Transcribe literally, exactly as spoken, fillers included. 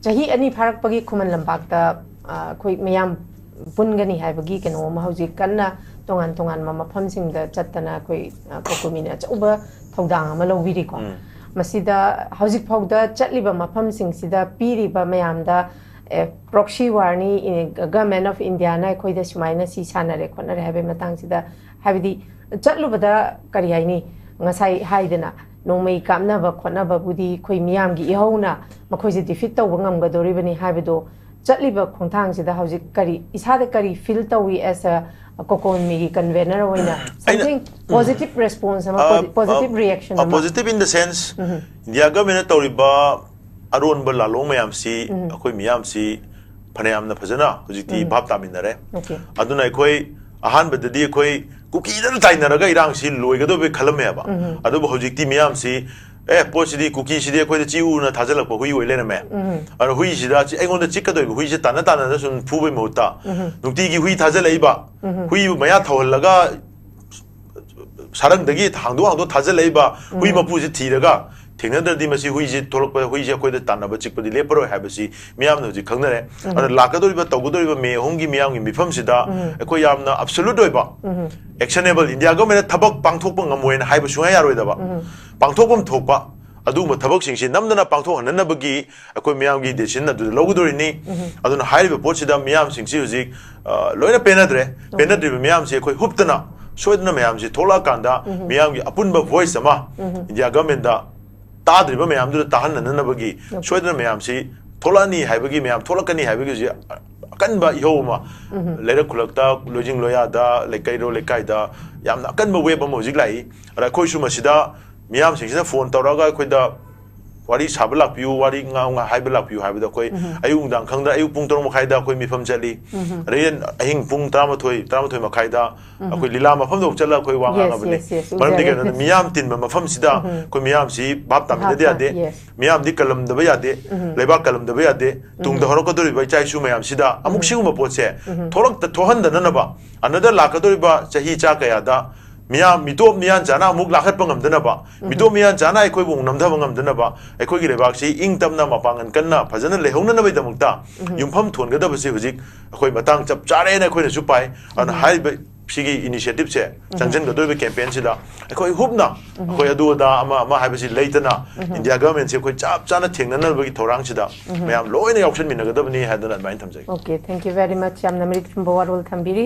ꯆꯍꯤ ꯑꯅꯤ ꯐꯥꯔꯛꯄꯒꯤ ꯈꯨꯃꯟ ꯂꯝꯄꯥꯛꯇ, ꯑ, ꯑꯩꯈꯣꯏ ꯃꯤꯌꯥꯝ ꯄꯨꯟꯒꯅꯤ ꯍꯥꯏꯕꯒꯤ ꯀꯩꯅꯣ ꯑꯃ ꯍꯧꯖꯤꯛ ꯀꯟꯅ ꯇꯣꯉꯥꯟ ꯇꯣꯉꯥꯟꯕ ꯃꯐꯝꯁꯤꯡꯗ ꯆꯠꯇꯅ ꯑꯩꯈꯣꯏ, ꯑ, ꯀꯣꯀꯣꯃꯤꯅ ꯑꯆꯧꯕ ꯊꯧꯗꯥꯡ ꯑꯃ ꯂꯧꯕꯤꯔꯤꯀꯣ꯫ ꯎꯝ꯫ ꯃꯁꯤꯗ ꯍꯧꯖꯤꯛ ꯐꯥꯎꯗ ꯆꯠꯂꯤꯕ ꯃꯐꯝꯁꯤꯡꯁꯤꯗ ꯄꯤꯔꯤꯕ ꯃꯌꯥꯝꯗ, ꯑꯦ, proxy warꯅꯤ, ꯏ-, Government of Indiaꯅ ꯑꯩꯈꯣꯏꯗ ꯁꯨꯃꯥꯏꯅ ꯁꯤ ꯁꯥꯟꯅꯔꯦ ꯈꯣꯠꯅꯔꯦ ꯍꯥꯏꯕꯒꯤ ꯃꯇꯥꯡꯁꯤꯗ, ꯍꯥꯏꯕꯗꯤ ꯆꯠꯂꯨꯕꯗ ꯀꯔꯤ ꯍꯥꯏꯅꯤ, ꯉꯁꯥꯏ ꯍꯥꯏꯗꯅ ꯅꯣꯡꯃꯩ ꯀꯥꯞꯅꯕ ꯈꯣꯠꯅꯕꯕꯨꯗꯤ ꯑꯩꯈꯣꯏ ꯃꯤꯌꯥꯝꯒꯤ ꯏꯍꯧꯅ ꯃꯈꯣꯏꯁꯦ defeat ꯇꯧꯕ ꯉꯝꯒꯗꯧꯔꯤꯕꯅꯤ ꯍꯥꯏꯕꯗꯣ ꯆꯠꯂꯤꯕ ꯈꯣꯡꯊꯥꯡꯁꯤꯗ ꯍꯧꯖꯤꯛ ꯀꯔꯤ, ꯏꯁꯥꯗ ꯀꯔꯤ feel ꯇꯧꯏ as a ꯀꯣꯀꯣꯃꯤꯒꯤ convener ꯑꯣꯏꯅ? ꯑꯩꯅ Something positive response ꯑꯃ, ꯑ, posi-, positive reaction ꯑ, ꯑꯃ? Positive in the sense, um. India governmentꯅ ꯇꯧꯔꯤꯕ ꯑꯔꯣꯟꯕ ꯂꯥꯂꯣꯡ ꯃꯌꯥꯝꯁꯤ ꯎꯝ꯫ ꯑꯩꯈꯣꯏ ꯃꯤꯌꯥꯝꯁꯤ ꯐꯅꯌꯥꯝꯅ ꯐꯖꯅ ꯍꯧꯖꯤꯛꯇꯤ ꯎꯝ꯫ ꯚꯥꯞ ꯇꯥꯃꯤꯟꯅꯔꯦ꯫ Okay꯫ ꯑꯗꯨꯅ ꯑꯩꯈꯣꯏ ꯑꯍꯥꯟꯕꯗꯗꯤ ꯑꯩꯈꯣꯏ ꯀꯨꯀꯤꯗ ꯇꯥꯏꯅꯔꯒ ꯏꯔꯥꯡꯁꯤ ꯂꯣꯏꯒꯗꯧꯕꯩ ꯈꯜꯂꯝꯃꯦꯕ꯫ ꯎꯝ꯫ ꯑꯗꯨꯕꯨ ꯍꯧꯖꯤꯛꯇꯤ ꯃꯤꯌꯥꯝꯁꯤ, "ꯑꯦ, ꯄꯣꯠꯁꯤꯗꯤ, ꯀꯨꯀꯤꯁꯤꯗꯤ ꯑꯩꯈꯣꯏꯗ ꯆꯤꯛꯎꯅ ꯊꯥꯖꯤꯜꯂꯛꯄ ꯍꯨꯏ ꯑꯣꯏ ꯂꯩꯔꯝꯃꯦ꯫ ꯎꯝ꯫ ꯑꯗꯨꯅ ꯍꯨꯏꯁꯤꯗ ꯆꯤ-, ꯑꯩꯉꯣꯟꯗ ꯆꯤꯛꯀꯗꯧꯔꯤꯕ ꯍꯨꯏꯁꯦ ꯇꯥꯟꯅ ꯇꯥꯟꯅꯅ ꯁꯨꯝ ꯐꯨꯕꯩ ꯃꯍꯨꯠꯇ ꯎꯝ꯫ ꯅꯨꯡꯇꯤꯒꯤ ꯍꯨꯏ ꯊꯥꯖꯤꯜꯂꯛꯏꯕ, ꯎꯝ꯫ ꯍꯨꯏꯕꯨ ꯃꯌꯥ ꯊꯧꯍꯜꯂꯒ ꯁꯥꯔꯪꯗꯒꯤ ꯍꯥꯡꯗꯣꯛ ꯍꯥꯡꯗꯣꯛ ꯊꯥꯖꯤꯜꯂꯛꯏꯕ ꯍꯨꯏ ꯎꯝ꯫ ꯃꯄꯨꯁꯤ ꯊꯤꯔꯒ ꯊꯦꯡꯅꯗ꯭ꯔꯗꯤ ꯃꯁꯤ ꯍꯨꯏꯁꯤ ꯊꯣꯛꯂꯛꯄ, ꯍꯨꯏꯁꯦ ꯑꯩꯈꯣꯏꯗ ꯇꯥꯟꯅꯕ ꯆꯤꯛꯄꯗꯤ ꯂꯦꯞꯄꯔꯣꯏ ꯍꯥꯏꯕꯁꯤ ꯃꯤꯌꯥꯝꯅ ꯍꯧꯖꯤꯛ ꯈꯪꯅꯔꯦ꯫ ꯎꯝ꯫ ꯑꯗꯨꯅ ꯂꯥꯛꯀꯗꯧꯔꯤꯕ, ꯇꯧꯒꯗꯧꯔꯤꯕ ꯃꯦ ꯑꯍꯨꯝꯒꯤ ꯃꯤꯌꯥꯝꯒꯤ ꯃꯤꯐꯝꯁꯤꯗ ꯎꯝ꯫ ꯑꯩꯈꯣꯏ ꯌꯥꯝꯅ absolute ꯑꯣꯏꯕ, ꯎꯝ꯫ Actionable, India governmentꯅ ꯊꯕꯛ ꯄꯥꯡꯊꯣꯛꯄ ꯉꯝꯃꯣꯏꯅ ꯍꯥꯏꯕ ꯁꯨꯡꯌꯥ ꯌꯥꯔꯣꯏꯗꯕ, ꯎꯝ꯫ ꯄꯥꯡꯊꯣꯛꯐꯝ ꯊꯣꯛꯄ ꯑꯗꯨꯒꯨꯝꯕ ꯊꯕꯛꯁꯤꯡꯁꯤ ꯅꯝꯗꯅ ꯄꯥꯡꯊꯣꯛꯍꯟꯅꯅꯕꯒꯤ ꯑꯩꯈꯣꯏ ꯃꯤꯌꯥꯝꯒꯤ decision ꯑꯗꯨꯗ ꯂꯧꯒꯗꯧꯔꯤꯅꯤ꯫ ꯎꯝ꯫ ꯑꯗꯨꯅ ꯍꯥꯏꯔꯤꯕ ꯄꯣꯠꯁꯤꯗ ꯃꯤꯌꯥꯝꯁꯤꯡꯁꯤ ꯍꯧꯖꯤꯛ, ꯑ, ꯂꯣꯏꯅ ꯄꯦꯟꯅꯗ꯭ꯔꯦ꯫ ꯎꯝ꯫ ꯄꯦꯟꯅꯗ꯭ꯔꯤꯕ ꯃꯤꯌꯥꯝꯁꯤ ꯑꯩꯈꯣꯏ ꯍꯨꯞꯇꯅ ꯁꯣꯏꯗꯅ ꯃꯌꯥꯝꯁꯤ ꯊꯣꯛꯂꯛꯑꯀꯥꯟꯗ ꯎꯝ꯫ ꯃꯤꯌꯥꯝꯒꯤ ꯑꯄꯨꯟꯕ voice ꯑꯃ ꯎꯝ꯫ India governmentꯗ ꯇꯥꯗ꯭ꯔꯤꯕ ꯃꯌꯥꯝꯗꯨꯗ ꯇꯥꯍꯟꯅꯅꯕꯒꯤ ꯎꯝ꯫ ꯁꯣꯏꯗꯅ ꯃꯌꯥꯝꯁꯤ ꯊꯣꯛꯂꯛꯑꯅꯤ ꯍꯥꯏꯕꯒꯤ, ꯃꯌꯥꯝ ꯊꯣꯛꯂꯛꯀꯅꯤ ꯍꯥꯏꯕꯒꯤ ꯍꯧꯖꯤꯛ ꯑꯀꯟꯕ ꯏꯍꯧ ꯑꯃ ꯎꯝ꯫ ꯂꯩꯔꯛ ꯈꯨꯂꯛꯇ, ꯂꯣꯏꯖꯤꯡ ꯂꯣꯌꯥꯗ, ꯂꯩꯀꯩꯔꯣ ꯂꯩꯀꯥꯏꯗ ꯌꯥꯝꯅ ꯑꯀꯟꯕ wave ꯑꯃ ꯍꯧꯖꯤꯛ ꯂꯥꯛꯏ꯫ ꯑꯗ ꯑꯩꯈꯣꯏꯁꯨ ꯃꯁꯤꯗ ꯃꯤꯌꯥꯝꯁꯤꯡꯁꯤꯅ phone ꯇꯧꯔꯛꯑꯒ ꯑꯩꯈꯣꯏꯗ ꯋꯥꯔꯤ ꯁꯥꯕ ꯂꯥꯛꯄꯤꯌꯨ, ꯋꯥꯔꯤ ꯉꯥꯡ-, ꯉꯥꯡ-, ꯍꯥꯏꯕ ꯂꯥꯛꯄꯤꯌꯨ ꯍꯥꯏꯕꯗ ꯑꯩꯈꯣꯏ ꯎꯝ꯫ ꯑꯌꯨꯛ ꯅꯨꯡꯗꯥꯡ ꯈꯪꯗ ꯑꯌꯨꯛ ꯄꯨꯡ ꯇꯔꯨꯛ ꯃꯈꯥꯏꯗ ꯑꯩꯈꯣꯏ ꯃꯤꯐꯝ ꯆꯠꯂꯤ꯫ ꯎꯝ꯫ ꯑꯗꯩ ꯑꯍꯤꯡ ꯄꯨꯡ ꯇꯔꯥꯃꯥꯊꯣꯏ, ꯇꯔꯥꯃꯥꯊꯣꯏ ꯃꯈꯥꯏꯗ ꯎꯝ꯫ ꯑꯩꯈꯣꯏ ꯂꯤꯂꯥ ꯃꯐꯝꯗ ꯑꯃꯨꯛ ꯆꯠꯂꯒ ꯑꯩꯈꯣꯏ ꯋꯥ Yes, ꯉꯥꯡꯉꯕꯅꯤ꯫ Yes, yes, ꯃꯔꯝꯗꯤ ꯎꯖꯔꯦ꯫ ꯀꯩꯅꯣꯗ ꯃꯤꯌꯥꯝ ꯇꯤꯟꯕ ꯃꯐꯝꯁꯤꯗ ꯎꯝ꯫ ꯑꯩꯈꯣꯏ ꯃꯤꯌꯥꯝꯁꯤ ꯚꯥꯞ ꯇꯥꯃꯤꯟꯅꯗ ꯚꯥꯞ ꯇꯥ-, ꯌꯥꯗꯦ꯫ Yes꯫ ꯃꯤꯌꯥꯝꯗꯤ ꯀꯜꯂꯝꯗꯕ ꯌꯥꯗꯦ꯫ ꯎꯝ꯫ ꯂꯩꯕꯥꯛ ꯀꯜꯂꯝꯗꯕ ꯌꯥꯗꯦ꯫ ꯎꯝ꯫ ꯇꯨꯡꯗ ꯍꯧꯔꯛꯀꯗꯧꯔꯤꯕ ꯏꯆꯥ ꯏꯁꯨ ꯃꯌꯥꯝꯁꯤꯗ ꯑꯃꯨꯛ ꯎꯝ꯫ ꯁꯤꯒꯨꯝꯕ ꯄꯣꯠꯁꯦ ꯎꯝ꯫ ꯊꯣꯛꯂꯛꯇ-, ꯊꯣꯛꯍꯟꯗꯅꯕ, another ꯂꯥꯛꯀꯗꯧꯔꯤꯕ ꯆꯍꯤ ꯆꯥ ꯀꯌꯥꯗ ꯃꯤꯌꯥꯝ ꯃꯤꯇꯣꯞ ꯃꯤꯌꯥꯟ ꯆꯥꯅ ꯑꯃꯨꯛ ꯂꯥꯈꯠꯄ ꯉꯝꯗꯅꯕ, ꯃꯤꯇꯣꯞ ꯃꯤꯌꯥꯟ ꯆꯥꯅ ꯑꯩꯈꯣꯏꯕꯨ ꯑꯃꯨꯛ ꯅꯝꯊꯕ ꯉꯝꯗꯅꯕ, ꯑꯩꯈꯣꯏꯒꯤ ꯂꯩꯕꯥꯛꯁꯤ ꯏꯪ ꯇꯞꯅ ꯃꯄꯥꯡꯒꯜ ꯀꯟꯅ ꯐꯖꯅ ꯂꯩꯍꯧꯅꯅꯕꯒꯤꯗꯃꯛꯇ ꯌꯨꯝꯐꯝ ꯊꯣꯟꯒꯗꯕꯁꯤ ꯍꯧꯖꯤꯛ ꯑꯩꯈꯣꯏ ꯃꯇꯥꯡ ꯆꯞ ꯆꯥꯔꯦꯅ ꯑꯩꯈꯣꯏꯅꯁꯨ ꯄꯥꯏ꯫ ꯑꯗꯨꯅ ꯍꯥꯏꯔꯤꯕ ꯁꯤꯒꯤ initiative ꯁꯦ ꯆꯪꯁꯤꯟꯒꯗꯧꯔꯤꯕ campaign ꯁꯤꯗ ꯑꯩꯈꯣꯏ ꯍꯨꯞꯅ ꯑꯩꯈꯣꯏ ꯑꯗꯨ ꯑꯗꯥ ꯑꯃ ꯑꯃ ꯍꯥꯏꯕꯁꯤ ꯂꯩꯇꯅ India government ꯁꯦ ꯑꯩꯈꯣꯏ ꯆꯞ ꯆꯥꯅ ꯊꯦꯡꯅꯅꯕꯒꯤ ꯊꯧꯔꯥꯡꯁꯤꯗ ꯃꯌꯥꯝ ꯂꯣꯏꯅ ꯌꯥꯎꯁꯟꯃꯤꯟꯅꯒꯗꯕꯅꯤ ꯍꯥꯏꯗꯅ ꯑꯗꯨꯃꯥꯏꯅ ꯊꯝꯖꯒꯦ꯫ Okay, thank you very much. ꯌꯥꯝꯅ ꯃꯔꯤꯛ ꯆꯨꯝꯕ ꯋꯥꯔꯣꯜ ꯊꯝꯕꯤꯔꯤ꯫